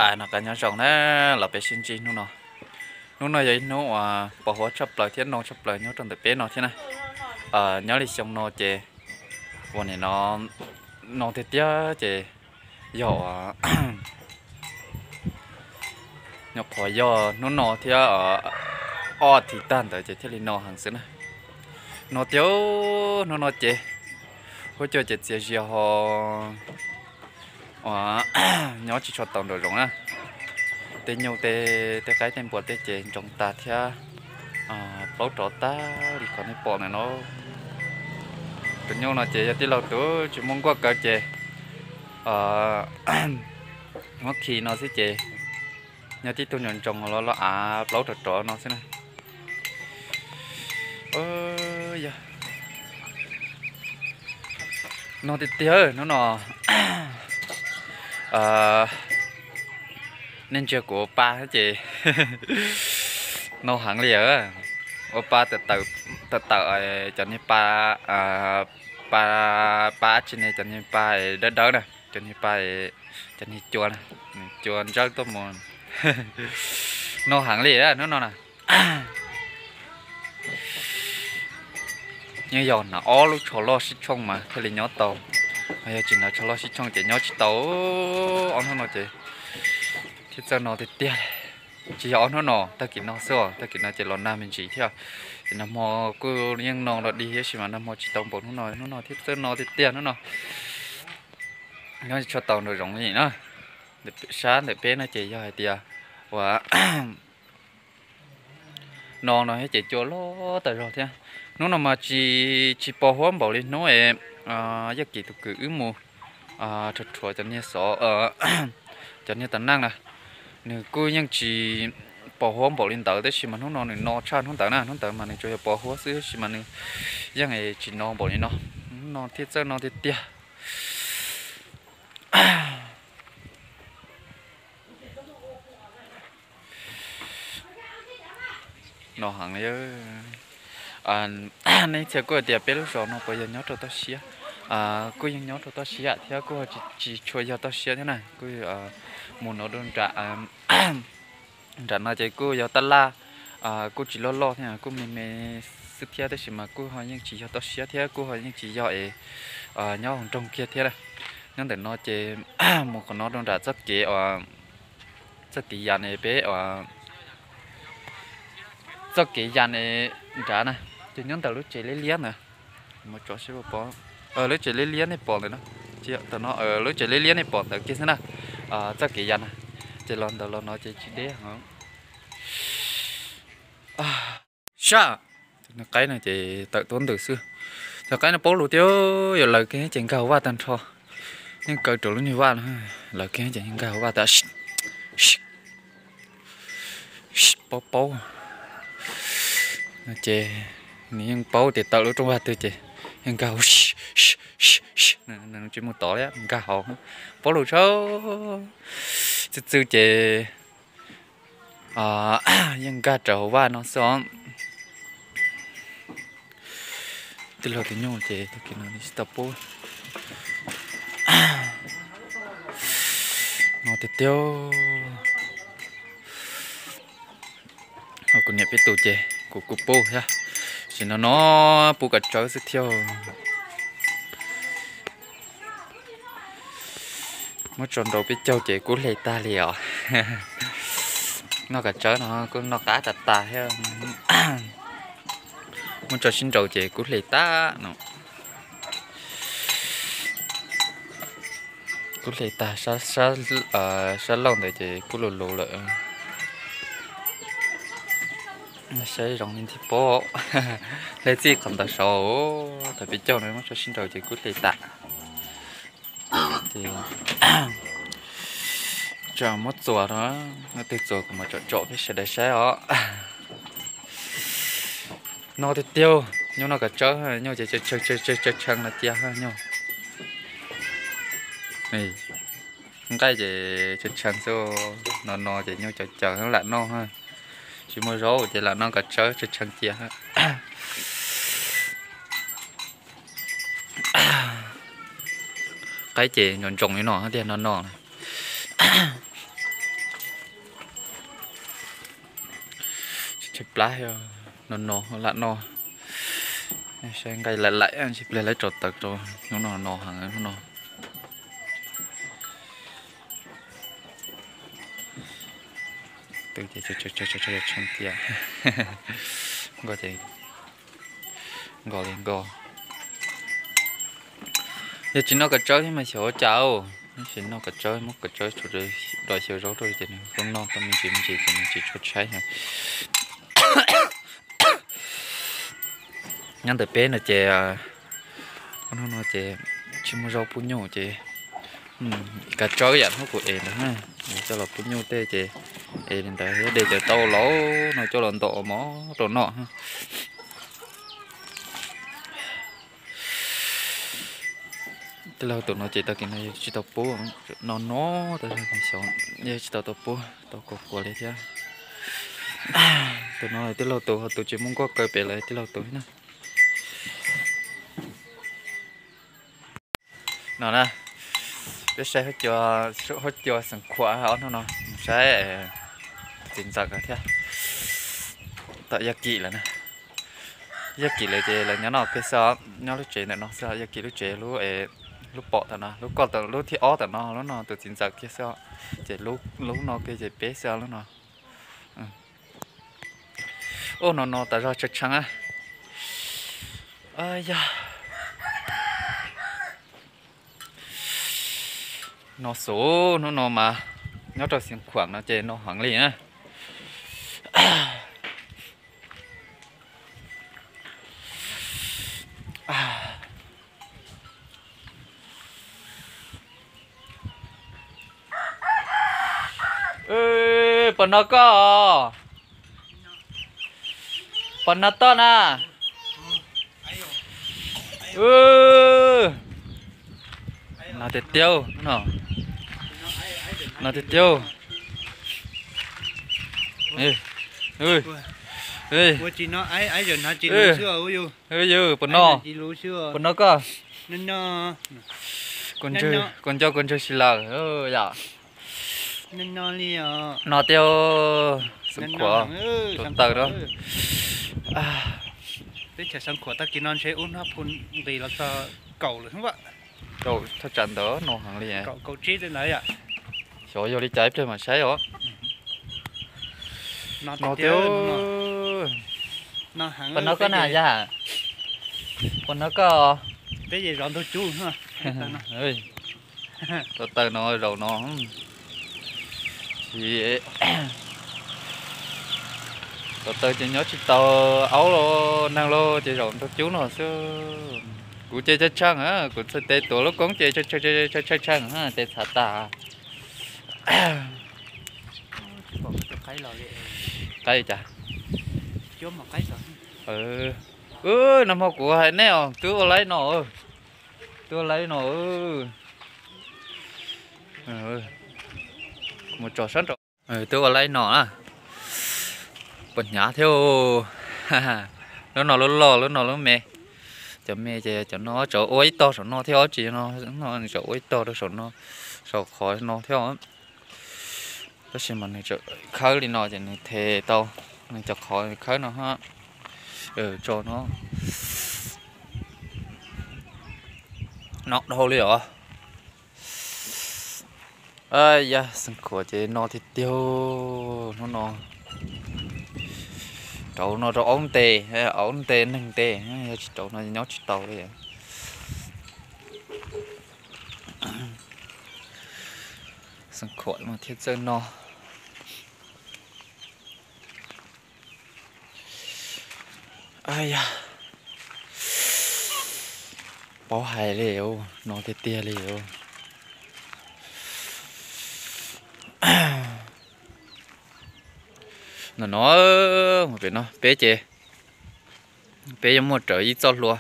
Noj qab nyob zoo na los peb sib ntsib hnub no. Hnub no yog ib hnub uas pos huab tshaj plaws thiab no tshaj plaws nyob rau ntawm peb no thiab na. Nyob li xyoo no ces ua nim no no tiag tiag ces yog uas nyuam qhuav yog hnub no thiab ob thiv tag ntawd ces thiaj li no heev xwb na. No tiag, hnub no ces huab cua ces txias zias ho nyob tsis tshua tau nraum zoov na. Tej nyuj tej qaib tej npua tej ces ntsoov tas thiab plaub rov tag li qhov nej pom ntawm no. Tus nyuj no ces yog tij laug tus tsis muaj nkuaj kaw ces muab khi no xwb ces nyob tib tug ntsoov ntsoov los los av plaub rov rov no xwb na. Yog no tiag tiag hnub no nej ntsia kuv ua pa ces no heev li. Ua pa tawm tawm cov niag pa, pa, pa dab tsi ne, cov niag pa dawb dawb na, cov niag pa, cov niag cua, cua ntsawb tuaj mus no heev li hnub no na. Yeej yog hnav ob lub tsho loj sib tshooj mas thiaj li nyob tau, yog tsis hnav tsho loj sib tshooj ces nyob tsis tau. Ob hnub no ces thiab txawj no tiag tiag. Tsis yog ob hnub no, tag kis no xwb os, tag kis no ces los nag me ntsis thiab. Ces nag hmo kuj yeej no los dig tab sis mas nag hmo tsis tau npaum hnub no, hnub no thiab txawj no tiag tiag hnub no. Nyob tsis tshua tau nraum zoov li na. Sab ntawm peb no ces yog hais tias uas no no thiab ces cua loj tas zog thiab. Hnub no mas tsis, tsis pos huab npaum li hnub es Yaj Kim tus kwv wb mus rhuav rhuav cov niag xov, cov niag tav neej na. Nws kuj yeej tsis pos huab npaum li ntawd tab sis mas hnub no nws no tshaj hnub ntawd na, hnub ntawd mas nws tsuas yog pos huab xwb tab sis mas nws yeej tsis no npaum li no. Hnub no thiab txawj no tiag tiag. No heev li. Nej txhia kuj hais tias peb lub zos no puas yog nyob rau toj siab? Kuj yeej nyob rau toj siab thiab kuj tsis tshua yog toj siab thiab na, kuj mus no rau nram, nram no ces kuj yog tab laj, kuj tsis loj loj thiab kuj me me xwb thiab tab sis mas kuj ho yeej tsis yog toj siab thiab kuj ho yeej tsis yog es nyob hauv nroog kiag thiab. Nyob ntawm no ces mus qhov no rau nram txoj kev, txoj kev yas ne peb, txoj kev yas ne nrad na, ces nyob ntawm lub tsev liab liab ntawd. Lub tsev liab liab nej pom ntawm no, lub tsev liab liab nej pom ntawd kiag xwb na. Txoj kev yas na, ces los ntawm los no ces tsis deb heev. Sab, qaib no ces tawm tuab ntws xwb. Cov qaib no paub lus tiag, yuav lawv kiag ces nkag hauv vaj tag nrho. Yeej kaw rau lub niag vaj no, lawv kiag ces yeej nkag hauv vaj tas paub paub. Ces nws yeej paub tias tawm lub rooj vag twg ces yeej nkag hauv, tsis mus tod li, nkag hauv. Paub lus tshaj, txwj txwj ces yeej nkag raws hauv vaj no xwb os. Tij laug tus nyuj ces tag kis no tsis tau pub. No tiag tiag. Kuv niam peb tus ces kuv kuj pub thiab, tab sis no no pub kav tsawb xwb thiab. Muab tso nrau peb caug ces kub hle tag li os. Noj kav tsawb no kuj noj qab tas tas thiab. Muab tso sib nrau ces kub hle tag no. Kub hle tag, sab laug ntawd ces kub lus lus lawm. Saib zoo li ntxhi pob, hle txij qhov ntawd saud, thaum peb caug no muab tso sib nrau ces kub hle tas. Ces tseem muab txuas no, leej twg txuas kuv mam tsom tsom peb sawv daws saib os. No tiag tiag, nyuj noj kav tsawb, nyuj ces tshee tshee no cia nyuj. Nqaij ces tshee tshee xwb, no no ces nyuj cov caws lam noj, tsis muaj zaub ces lam noj kav tsawb tshee tshee cia. Qaib ces ntsoos ntsoos li no tiag no no. Plab no no lam no, saib nqaij laim laim, ntsis pliag lawv tso taws rau hnub no no heev hnub no. Tshee tias nkos li nkos. Yog tsis noj kav tsawb thiab mas xyov ua cas, tab sis noj kav tsawb, muab kav tsawb tso rau xyaw zaub rau ces nws pheej noj tau me ntsis me ntsis ces nws tsis tshua tshaib. Nyob ntawm peb no ces hnub no ces tsis muaj zaub pub nyuj ces kav tsawb yam hnub kuv ev ntawd na, coj los pub nyuj tej ces ev li ntawd thiab de cov taub laus no coj los ntaus mov rau noj. Tij laug tus no ces tag kis no yog tsis tau pub, no no, yog tsis tau tau pub tau kua kua li thiab. Tus no tij laug tus, ho tus tsis muaj nkuaj kaw pem lawm tij laug tus na. No na, peb saib huab cua xeem khuam ob hnub no, saib txiv ntxawm nkawd thiab. Tom yaj kim lawm na, yaj kim lawm ces lawv nyob no kiag xwb, nyob lub tsev ntawm no xwb, yaj kim lub tsev, lub pom tom no, lub koj, lub thib ob tom no, lub no tus txiv ntxawm kiag xwb, ces lub no kiag ces peb xwb lub no. Ub, no no tas zog tshee tshee. Yog no xub hnub no mas nyob rau xeem khuam no ces no heev li na. Puas no koj? Puas no toj na? No tiag tiag no, no tiag tiag. Yus, puas no? Puas no koj? Kuv nco kuv ntswg si lawm yom. No tiag, xeem khuam, rau taws na. Teb chaws xeem khuam tag kis no ntshe ub hnab phu nqis los txog kaum lawm. Kaum thaj tsam ntawd no heev li. Xyov yog li cas ib pliag mam saib os. No tiag. Puas no koj na yom? Puas no koj? Peb zov ntug cub. Rau taws no zaum no, rau taws ces nyob tsis tau aub los neeg los ces zaum ntug cub no xwb. Kuv ces tshee tshee, kuv txhais tes tuav lub koob ces tshee tshee, tes txhav tas. Qaib cas? Nag hmo kuv hais nej os, twb ua laib no, twb ua laib no. Mus tso sab nraud. Twb ua laib no na. Puas hnyav thiab. Lub no lub loj, lub no lub me. Cov me ces cov no tseem ua ib tog saum no thiab, tsis no, no tseem ua ib tog rau saum no, saum qhov no thiab. Tab sis mas nws tseem khawb li no ces nws them tau, nws cov qhov khawb no hab. Tso no, no dhau li os. Yog xeem khuam ces no tiag tiag hnub no. Rauv no rau aub ntes, aub ntes neeg ntes, yog tsis rauv no nyob tsis tau li. Xeem khuam mas thiaj txawj no. Yog, paub hais li, no tiag tiag li. No no, pem no peb ces peb yuav muaj rawv ib txoj hlua.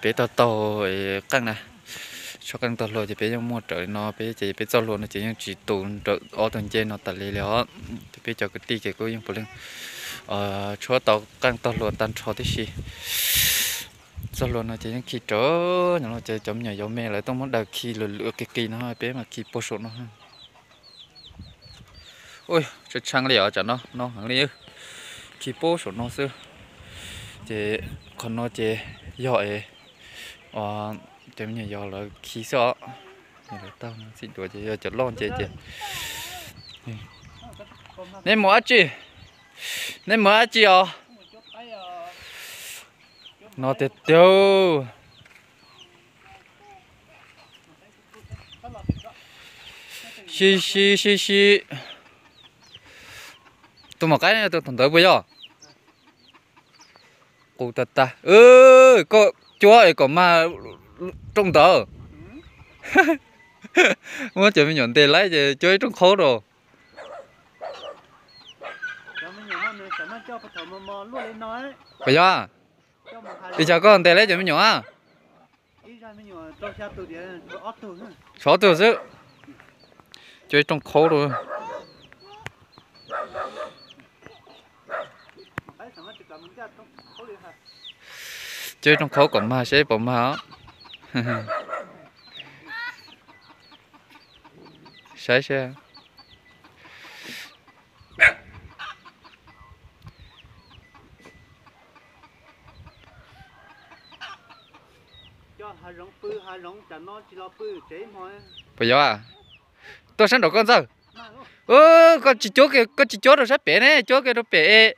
Peb taug taug qeej na, tshoj qeej taug hlua ces peb yuav muaj rawv li no, peb ces peb txoj hlua no ces yeej tsis tus nrawm ob tug ncej no tas li li os. Ces peb cov kwv tij ces kuj yeej puav leej tshuab tau qeej taug hlua tag nrho tib si. Txoj hlua no ces yeej khi rawv, nyob no ces cov me nyuam yaus me lawv tuaj muab daws khi lwm lwm qis qis no, peb mas khi puag saum no. Ua tshee tshee li os, tsam no no heev li. Khi paub saum no xwb. Ces qhov no ces yog es cov me nyuam yaus lawv khi xwb os. Lawv tau txij duav ces yog cov loj nce ces. Neb mus dab tsi? Neb mus dab tsi os? No tiag tiag. Si si si si. Tus maum qaib tus thaum ntawd puas yog? Qus tag tag. Koj cuab es kom mag rooj ntawd. Muab cov me nyuam ntes laib ces cuab ib rooj qhaub rau. Puas yog? Ua cas koj ntes laib cov me nyuam a? Tshuav ob tug xwb. Cuab ib rooj qhaub rau. Cuab ib rooj qhaub kom mag seb puas mag os. Saib seb. Puas yog? Tuaj sab nraum koj ntxawg. Koj tsis cuab, koj tsis cuab rau sab pem ne, cuab kiag rau pem.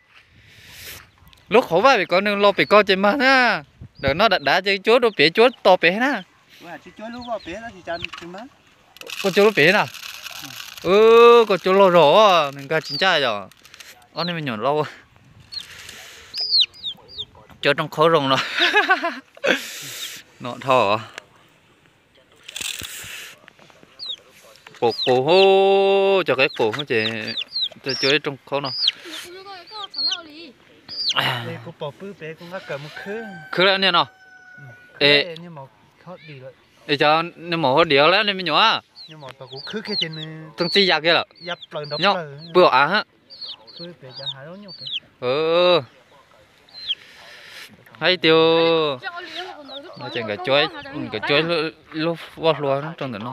Lub qhauv vaj pem ko nws los pem ko ces mag na. Ntawm no dav dav ces cuab rau pem, cuab tos pem na. Koj cuab lub pem na. Koj cuab loj zog, nws nkag tsis ncaj yom. Ob niag me nyuam lauj. Cuab rooj qhaub zoo no. No dhau. Qus qus, cov qaib qus ces cuab ib rooj qhaub no. Khwb lawm niag no. Es cov niag maum hauv diav lawm niag me nyuam. Txeev txij ya kiag lawm. Nyob pw hauv av. Hais tias no ces nkawd cuab lub vaj hlua rau ntawm no.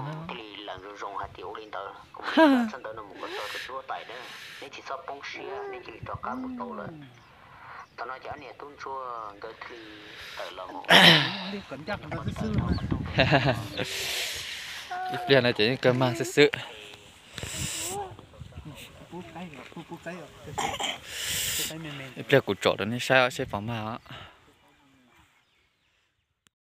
Ib pliag no ces yeej kawg mag xwb xwb. Ib pliag kuv tsom rau nej saib seb puas mag os.